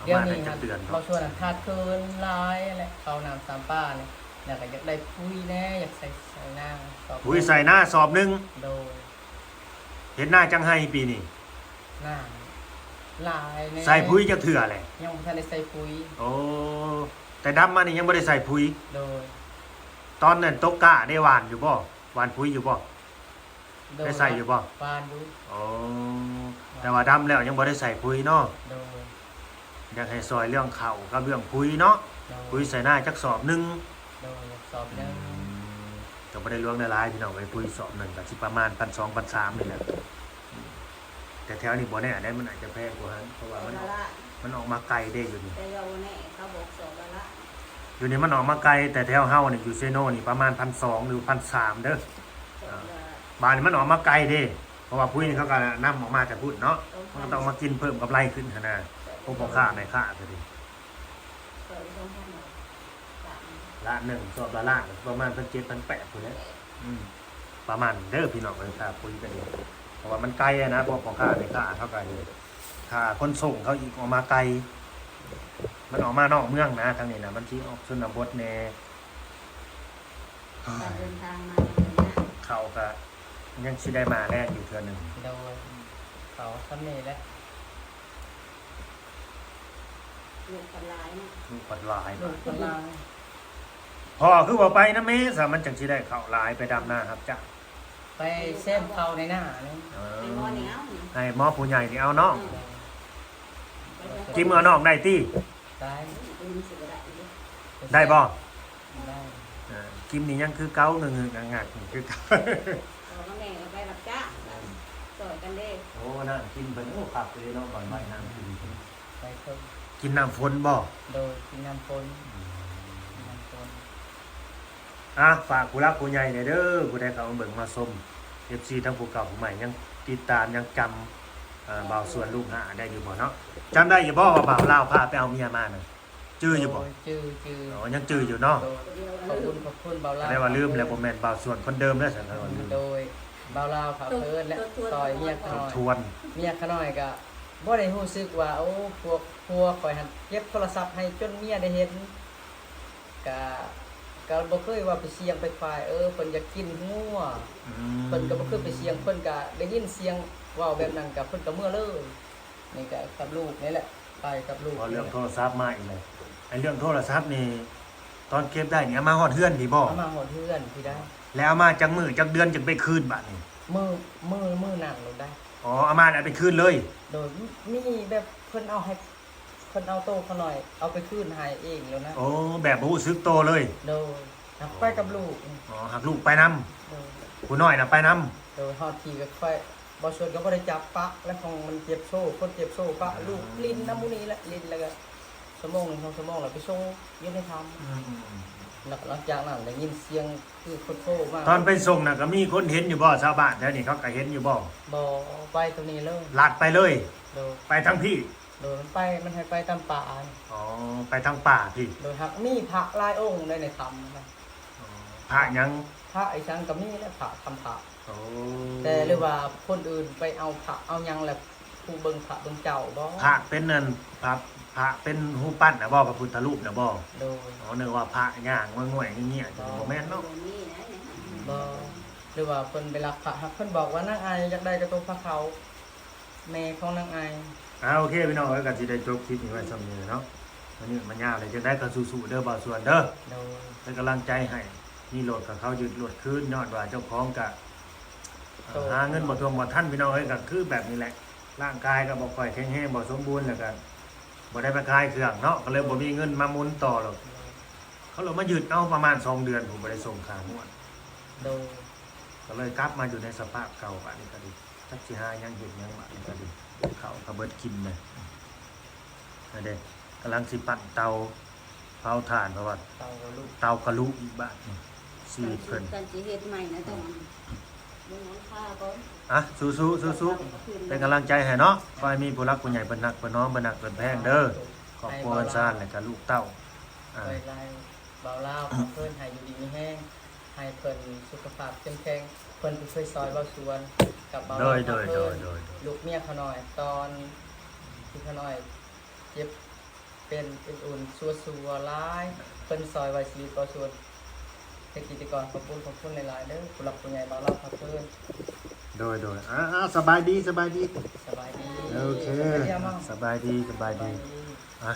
ປະມານຈັກເດືອນ ດຽວນີ້ຫັ້ນ ເນາະ ບ່າວສວນຫັ້ນຂາດເຂີນຫຼາຍແຫຼະ ເຂົ້ານ້ຳສາມປານີ້ ແລ້ວກໍຢາກໄດ້ປຸ໋ຍແດ່ ຢາກໃສ່ ໃສ່ນາສອບ ປຸ໋ຍໃສ່ນາສອບໜຶ່ງ. ໂດຍ. ເຮັດນາຈັກໄຮ່ປີນີ້? ນາຫຼາຍແດ່. ໃສ່ປຸ໋ຍຈັກເທື່ອແຫຼະ? ຍັງບໍ່ທັນໄດ້ໃສ່ປຸ໋ຍ. ໂອ້ ແຕ່ດຳມານີ້ຍັງບໍ່ໄດ້ໃສ່ປຸ໋ຍ. ໂດຍ. ຕອນນັ້ນຕົກກ້າໄດ້ຫວ່ານຢູ່ບໍ່? ຫວ່ານປຸ໋ຍຢູ່ບໍ່? ໂດຍ. ໄດ້ໃສ່ຢູ່ບໍ່? ຫວ່ານຢູ່. ໂອ້ ແຕ່ວ່າດຳແລ້ວຍັງບໍ່ໄດ້ໃສ່ປຸ໋ຍເນາະ. ໂດຍ. ຢາກໃຫ້ຊ່ອຍເລື່ອງເຂົ້າກັບເລື່ອງປຸ໋ຍເນາະ. ໂດຍ. ປຸ໋ຍໃສ່ນາຈັກສອບໜຶ່ງ. ໂດຍ ສອບໜຶ່ງ. ອືມ ກໍບໍ່ໄດ້ຫຼວງໄດ້ຫຼາຍພີ່ນ້ອງເອີຍ ປຸ໋ຍສອບໜຶ່ງກໍຊິປະມານພັນສອງ ພັນສາມນີ້ແຫຼະ. ແຕ່ແຖວນີ້ບໍ່ແນ່ໃດ໋ ມັນອາດຈະແພງກວ່າຫັ້ນ ເພາະວ່າມັນອອກ ມັນອອກມາໄກເດ້ຢູ່ນີ້. ແຕ່ວ່າບໍ່ແນ່ ເຂົາບອກສອບລະລະ ຢູ່ນີ້ມັນອອກມາໄກ ແຕ່ແຖວເຮົານີ້ຢູ່ເຊໂນນີ້ປະມານພັນສອງ ຫຼື ພັນສາມເດີ. ອ່າ ບາດນີ້ມັນອອກມາໄກເດ້ ເພາະວ່າປຸ໋ຍນີ້ເຂົາກໍນຳອອກມາແຕ່ພຸ້ນເນາະ ມັນກໍຕ້ອງມາກິນເພີ່ມກຳໄລຂຶ້ນຫັ້ນນະ ພວກພໍ່ຄ້າແມ່ຄ້າກໍດີ. ລ້ານໜຶ່ງ ສອບລະລ້ານ ປະມານພັນເຈັດ ພັນແປດພຸ້ນແຫຼະ. ອືມ ປະມານເດີພີ່ນ້ອງເອີຍ ຄ່າປຸ໋ຍກໍດີ ເພາະວ່າມັນໄກນະ ພວກພໍ່ຄ້າແມ່ຄ້າເຂົາກໍເຮັດ ຄ່າຂົນສົ່ງເຂົາອີກ ອອກມາໄກ ມັນອອກມານອກເມືອງນະ ທາງນີ້ນະ ມັນຊິອອກຊົນນະບົດແດ່. ການເດີນທາງມາ ເຂົາກໍຍັງຊິໄດ້ມາແລ່ນຢູ່ເທື່ອໜຶ່ງ. ໂດຍ ເຂົາສ່ຳນີ້ແຫຼະ. ລູກເພິ່ນຫຼາຍເນາະ ລູກເພິ່ນຫຼາຍ ລູກເພິ່ນຫຼາຍ. ພໍ່ຄືບໍ່ໄປນຳແມ່ຊະ ມັນຈັ່ງຊິໄດ້ເຂົ້າຫຼາຍ ໄປດຳນາຮັບຈ້າງ ໄປແຊມເຂົ້າໃນນານີ້. ເອີ ໃຫ້ໝໍນີ້ເອົາ ໃຫ້ໝໍຜູ້ໃຫຍ່ນີ້ເອົາເນາະ. ເອີ ກິນເອົານ້ອງໄດ້ຕິ? ໄດ້ ໄດ້ບໍ່? ໄດ້ ເອີ ກິນນີ້ຍັງຄືເກົ່າ ງຶກໆງັກໆຄືເກົ່າ. ພໍ່ກັບແມ່ກໍໄປຮັບຈ້າງ ອືມ ຊ່ອຍກັນເດ້. ໂອ້ ນ້ຳກິນເພິ່ນ ໂອ້ ຄັກເລີຍເນາະ ບ່ອນໄວ້ນ້ຳກິນ. ໄປເພິ່ນ ກິນນ້ຳຝົນບໍ່? ໂດຍ ກິນນ້ຳຝົນ. ອືມ ກິນນ້ຳຝົນ. ອ່ະ ຝາກຜູ້ຫຼັກຜູ້ໃຫຍ່ແດ່ເດີ ຜູ້ໃດເຂົ້າມາເບິ່ງມາຊົມ ເອັຟຊີ ທັງຜູ້ເກົ່າຜູ້ໃໝ່ ຍັງຕິດຕາມ ຍັງຈຳ ເອີ ບ່າວສວນລູກຫ້າໄດ້ຢູ່ບໍ່ເນາະ? ຈຳໄດ້ຢູ່ບໍ່ວ່າບ່າວລາວພາໄປເອົາເມຍມານະ? ຈື່ຢູ່ບໍ່? ໂດຍ ຈື່ ຈື່. ອໍ ຍັງຈື່ຢູ່ເນາະ. ໂດຍ ຂອບຄຸນ ຂອບຄຸນບ່າວລາວ. ແຕ່ວ່າລືມແລ້ວ ບໍ່ແມ່ນບ່າວສວນຄົນເດີມເດີຊັ້ນ. ໂດຍ ບ່າວລາວພາເພິ່ນແຫຼະ ຊ່ອຍເມຍຂ້ານ້ອຍ. ເມຍຂ້ານ້ອຍກໍບໍ່ໄດ້ຮູ້ສຶກວ່າ ໂອ້ ພວກຜົວຂ້ອຍຫັ້ນເກັບໂທລະສັບໃຫ້ຈົນເມຍໄດ້ເຫັນ ກະ ກະບໍ່ເຄີຍວ່າໄປສ່ຽງໄປຂວາຍ ເອີ ເພິ່ນຢາກກິນຫົວ. ອືມ ເພິ່ນກະບໍ່ເຄີຍໄປສ່ຽງ ເພິ່ນກະໄດ້ຍິນສຽງເວົ້າແບບນັ້ນ ກະເພິ່ນກະເມືອເລີຍ. ນີ້ກະກັບລູກນີ້ແຫຼະ ໄປກັບລູກ. ເວົ້າເລື່ອງໂທລະສັບມາອີກແລ້ວ. ໄອ້ເລື່ອງໂທລະສັບນີ້ ຕອນເກັບໄດ້ນີ້ ເອົາມາຮອດເຮືອນພີ້ບໍ່? ເອົາມາຮອດເຮືອນພີ້ໄດ໋. ແລ້ວເອົາມາຈັກມື້ຈັກເດືອນຈຶ່ງໄປຄືນບາດນີ້? ມື້ ມື້ ມື້ນັ້ນໂລດໄດ໋. ອໍ ເອົາມາແລ້ວໄປຄືນເລີຍ? ໂດຍ ມີແບບເພິ່ນເອົາໃຫ້ ເພິ່ນເອົາໂຕຂ້ານ້ອຍເອົາໄປຄືນໃຫ້ເອງແລ້ວນະ. ໂອ້ ແບບບໍ່ຮູ້ສຶກໂຕເລີຍ. ໂດຍ ຫາກໄປກັບລູກ. ອໍ ຫາກລູກໄປນຳ. ໂດຍ ຜູ້ນ້ອຍນະໄປນຳ. ໂດຍ ຮອດທີ່ກໍຄ່ອຍ ບ່າວສວນກໍບໍ່ໄດ້ຈັບປະ ແລ້ວຂອງມັນເຈັບໂສ້ ຄົນເຈັບໂສ້ປະ ອືມ ລູກຫຼິ້ນນຳໝູ່ນີ້ແຫຼະ ຫຼິ້ນແລ້ວກໍຊົ່ວໂມງໜຶ່ງ ສອງຊົ່ວໂມງ ແລ້ວໄປສົ່ງຢູ່ໃນຖ້ຳ. ອືມ ແລ້ວກໍຫຼັງຈາກນັ້ນໄດ້ຍິນສຽງຄືຄົນໂທມາ. ຕອນໄປສົ່ງນະ ກໍມີຄົນເຫັນຢູ່ບໍ່? ຊາວບ້ານແຖວນີ້ເຂົາກໍເຫັນຢູ່ບໍ່? ບໍ່ ໄປຕົວນີ້ເລີຍ ລັດໄປເລີຍ. ໂດຍ ໄປທາງພີ້. ໂດຍ ມັນໄປ ມັນໃຫ້ໄປຕາມປ່າ. ອໍ ໄປທາງປ່າພີ້. ໂດຍ ຫາກມີພະຫຼາຍອົງໃດໃນຖ້ຳນະ. ອໍ ພະຫຍັງ? ພະອີ່ຫຍັງກໍມີແຫຼະ ພະ ຄຳພະ. ໂອ້ ແຕ່ຫຼືວ່າຄົນອື່ນໄປເອົາພະເອົາຫຍັງແລ້ວ ຜູ້ເບິ່ງພະເບິ່ງເຈົ້າບໍ່? ພະເປັນອັນ ພະ ພະເປັນຮູບປັ້ນນະບໍ່? ພະພຸດທະຮູບນະບໍ່? ໂດຍ. ອໍ ນຶກວ່າພະຍ່າງມາງ່ວຍງ່ຽວ ບໍ່ແມ່ນເນາະ? ບໍ່. ຫຼືວ່າເພິ່ນໄປລັກພະ ຫາກເພິ່ນບອກວ່ານາງອາຍຢາກໄດ້ກະໂຕພະເຂົາ ແມ່ຂອງນາງອາຍ. ອ່າ ໂອເຄ ພີ່ນ້ອງເອີຍ ກະຊິໄດ້ຈົບຄລິບນີ້ໄວ້ຊ່ຳນີ້ເນາະ. ມັນຍືດມັນຍາວແລ້ວ ຈັ່ງໃດກະສູ້ໆເດີ ບ່າວສວນເດີ. ໂດຍ. ເປັນກຳລັງໃຈໃຫ້. ມີລົດກະເຂົາຍຶດລົດຄືນ ຍ້ອນວ່າເຈົ້າຂອງກະ ໂຕ ຫາເງິນບໍ່ຖ້ວງບໍ່ທັນ ພີ່ນ້ອງເອີຍ. ກະຄືແບບນີ້ແຫຼະ ຮ່າງກາຍກະບໍ່ຄ່ອຍແຂງແຮງ ບໍ່ສົມບູນ ແລ້ວກະບໍ່ໄດ້ມາຂາຍເຄື່ອງເນາະ ກະເລີຍບໍ່ມີເງິນມາໝູນຕໍ່. ໂດຍ. ເຂົາເລີຍມາຍຶດເອົາປະມານສອງເດືອນພຸ້ນ ບໍ່ໄດ້ສົ່ງຄ່າງວດ. ໂດຍ. ກະເລີຍກັບມາຢູ່ໃນສະພາບເກົ່າ ບາດນີ້ກະດີ ຈັກຊິຫາຫຍັງເຮັດຫຍັງ ບາດນີ້ກະດີ. ເຂົ້າກະເບິດກິນເລີຍ. ນັ້ນເດ້ ກຳລັງຊິປັ້ນເຕົາເຜົາຖ່ານ ເພາະວ່າເຕົາກະລຸ ເຕົາກະລຸອີກບາດນີ້ ຊີວິດເພິ່ນ. ກະຊິເຮັດໃໝ່ນະ ຕ້ອງມຸງຫຼັງຄາກ່ອນ. ອ່ະ ສູ້ໆ ສູ້ໆ ເປັນກຳລັງໃຈໃຫ້ເນາະ. ຂໍໃຫ້ມີຜູ້ຫຼັກຜູ້ໃຫຍ່ເພິ່ນຮັກເພິ່ນຫອມ ເພິ່ນຮັກເພິ່ນແພງເດີ ຄອບຄົວເຮືອນຊານ ແລະກະລູກເຕົ້າ. ອ່າ ເອີຍ ລາຍ ບ່າວລາວ ຂອບຄຸນ ໃຫ້ຢູ່ດີມີແຮງ ໃຫ້ເພິ່ນສຸຂະພາບເຂັ້ມແຂງ ເພິ່ນຜູ້ເຄີຍຊ່ອຍບ່າວສວນກັບບ່າວລາວ. ໂດຍ ໂດຍ ໂດຍ ໂດຍ. ລູກເມຍຂ້ານ້ອຍ ຕອນທີ່ຂ້ານ້ອຍເຈັບເປັນອື່ນໆ ຊົ່ວໆຫຼາຍ ເພິ່ນຊ່ອຍໄວ້ຊີວິດບ່າວສວນ ເຮັດກິດຈະກອນ. ຂອບຄຸນ ຂອບຄຸນຫຼາຍໆເດີ ຜູ້ຫຼັກຜູ້ໃຫຍ່ ບ່າວລາວ ຂອບຄຸນ. ໂດຍ ໂດຍ. ອ່າ ສະບາຍດີ ສະບາຍດີ ສະບາຍດີ. ໂອເຄ ສະບາຍດີ ສະບາຍດີ. ອ່ະ